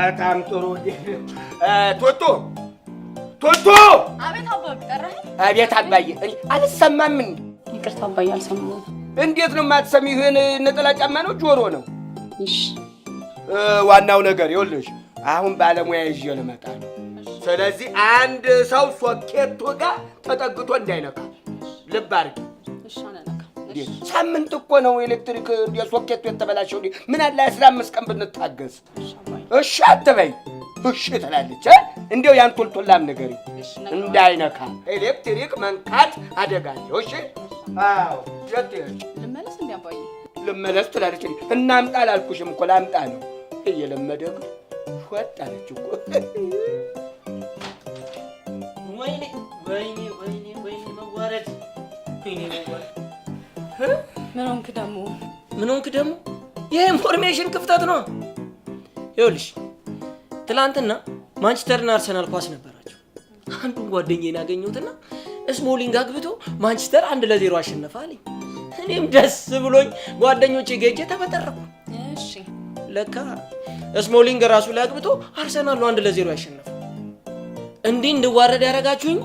በጣም ጥሩ። ቶቶ ቶቶ! አቤት አባቢ፣ ጠራኸኝ? አቤት አባዬ። እኔ አልሰማም እንዴ? ይቅርታ አባዬ፣ አልሰማሁም። እንዴት ነው የማትሰሚ? ይህን ነጠላ ጫማ ነው ጆሮ ነው? እሺ። ዋናው ነገር ይኸውልሽ፣ አሁን ባለሙያ ይዤ ልመጣ ነው። ስለዚህ አንድ ሰው ሶኬቱ ጋር ተጠግቶ እንዳይነካ ልብ አድርጊ። እሺ፣ አልነካም። እንዴ፣ ሳምንት እኮ ነው ኤሌክትሪክ እንደ ሶኬቱ የተበላሸው። እንዴ፣ ምን አለ 15 ቀን ብንታገስ? እሺ አባዬ። እሺ አትበይ፣ እሺ ትላለች። እ? እንዲያው ያን ቶልቶላም ነገር እሺ፣ እነግረዋለሁ። እንዳይነካ፣ ኤሌክትሪክ መንካት አደጋ አለው። እሺ፣ አዎ፣ የት ሄድሽ? ልመለስ እንዴ አባዬ? ልመለስ ትላለች። እንዴ፣ እናምጣ አላልኩሽም እኮ፣ ላምጣ ነው። እየለመደ እግር ሾጥ አለች እኮ። ወይኔ ወይኔ ወይኔ ወይኔ መዋረድ፣ ወይኔ መዋረድ። ምን ሆንክ ደግሞ? ምን ሆንክ ደግሞ? የ information ክፍተት ነው። ይኸውልሽ፣ ትላንትና ማንቸስተርና አርሰናል ኳስ ነበራቸው። አንዱን ጓደኛዬን አገኘሁትና ስሞሊንግ አግብቶ ማንቸስተር 1-0 አሸነፈ አለኝ። እኔም ደስ ብሎኝ ጓደኞቼ ጋር ሄጄ ተበጠረኩ። እሺ። ለካ ስሞሊንግ ራሱ ላይ አግብቶ አርሰናል ነው 1-0 ያሸነፈው። እንዲህ እንድዋረድ ያደረጋችሁኝ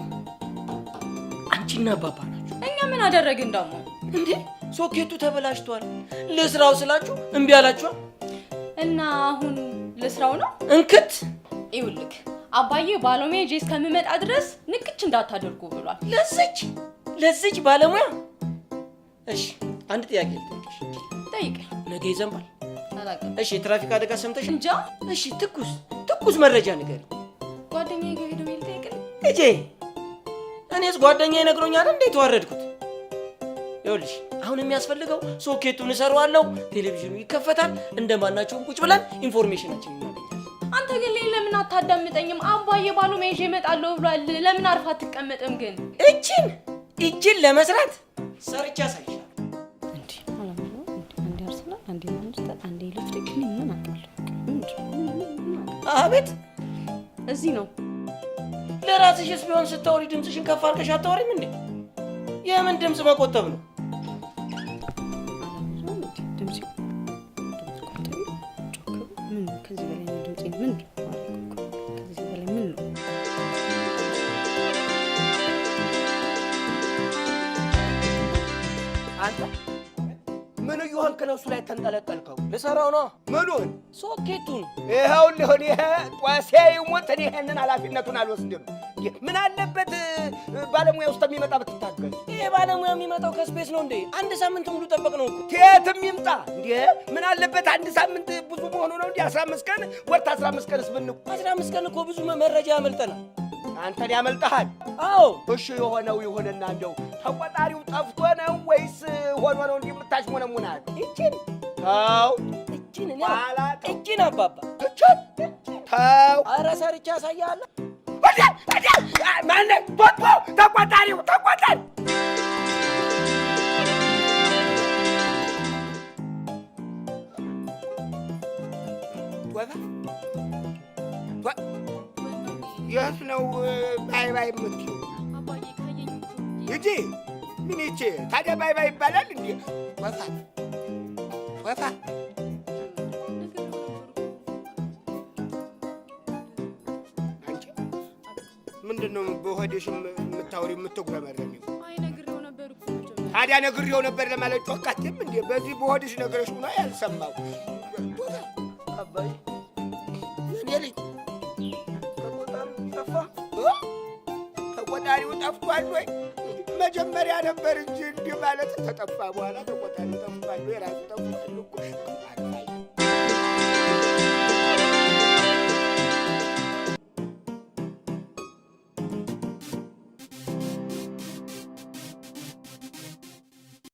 አንቺና አባባ ናችሁ። እኛ ምን አደረግን ደግሞ? እንዴ፣ ሶኬቱ ተበላሽቷል ልስራው ስላችሁ እምቢ አላችኋል። እና አሁን ልስራው ነው? እንክት። ይኸውልህ አባዬ፣ ባለሙያ ይዤ እስከምመጣ ድረስ ንክች እንዳታደርጉ ብሏል። ለዚች ባለሙያ። እሺ፣ አንድ ጥያቄ ልጠይቅሽ። ጠይቀኝ። ነገ ይዘንባል? አላውቅም። እሺ፣ የትራፊክ አደጋ ሰምተሽ? እንጃ። እሺ፣ ትኩስ ትኩስ መረጃ ንገሪ። ጓደኛዬ ጋር ሄዶ ልጠይቅልህ? ልጄ፣ እኔስ ጓደኛዬ ነግሮኛል እንዴ የተዋረድኩት። ይኸውልሽ፣ አሁን የሚያስፈልገው ሶኬቱን እሰራዋለሁ፣ ቴሌቪዥኑ ይከፈታል፣ እንደማናቸውም ቁጭ ብለን information ኣችን እናገኛለን። አንተ ግን እኔን ለምን አታዳምጠኝም? አባዬ ባለሙያ ይዤ እመጣለሁ ብሏል። ለምን አርፈህ አትቀመጥም ግን? እችን ለመስራት ሰርቼ አሳይሻለሁ። እንዴ፣ አንዴ አርሰናል፣ አንዴ ማንቸስተር፣ አንዴ ኤሌክትሪክ፣ እኔ ምን አውቃለሁ? አቤት። እዚህ ነው። ለራስሽስ ቢሆን ስታወሪ ድምፅሽን ከፍ አድርገሽ አታወሪም እንዴ? የምን ድምፅ መቆጠብ ነው? ድምፅ ድምፅ ቆጠቢ ጮክ፣ ምን ከዚህ በላይ ነው? ድምፅ ምን ከዚህ በላይ ምን ነው? አንተ ምን እየሆንክ ነው? እሱ ላይ ተንጠለጠልከው? ልሰራው ነው። ምኑን? ሶኬቱን። ይኸውልህ፣ ይሄ ጧሴ ይሞት፣ እኔ ይሄንን ኃላፊነቱን አልወስድም። ምን አለበት ባለሙያ ውስጥ የሚመጣ ብትታገዝ? ይሄ ባለሙያ የሚመጣው ከ space ነው እንዴ? አንድ ሳምንት ሙሉ ጠበቅ ነው እኮ። ከየትም ይምጣ እንዴ፣ ምን አለበት? አንድ ሳምንት ብዙ መሆኑ ነው እንዴ? 15 ቀን ወርት 15 ቀንስ ብን 15 ቀን እኮ ብዙ መረጃ ያመልጠናል። አንተን ያመልጠሃል? አዎ። እሺ፣ የሆነው ይሁንና እንደው ተቆጣሪው ጠፍቶ ነው ወይስ ሆኖ ነው እንዲህ የምታሽሞነሙናት? እችን ተው። እችን እኔ ኋላ ተው። እችን አባባ። እችን ተው። ኧረ ሰርቼ አሳያለሁ። ወደ ወደ ማነው? ቶቶ፣ ተቆጣሪው፣ ተቆጣሪ። ቶባ፣ የት ነው bye bye የምትይው? አባዬ ካየኝ እኮ። ሂጂ። ምን ይቼ ታዲያ bye bye ይባላል እንዴ? ወፋ ወፋ። ነግሬው ነበር እኮ። አንቺ ምንድን ነው በሆድሽ የምታወሪው የምትጉረመረሚው? አይ፣ ነግሬው ነበር እኮ መጀመሪያ። ታዲያ ነግሬው ነበር ለማለት ጮክ አትይም እንዴ? በዚህ በሆድሽ ነግረሽ ሆኖ ያልሰማው ቶባ። አባዬ። የኔ ልጅ። ተቆጣሪው ጠፋ። እ? ተቆጣሪው ጠፍቷል ወይ? መጀመሪያ ነበር እንጂ እንዲህ ማለት ተጠፋ በኋላ ተቆጣሪው ጠፍቷል ወይ? ራሱ ጠፍቷል እኮ።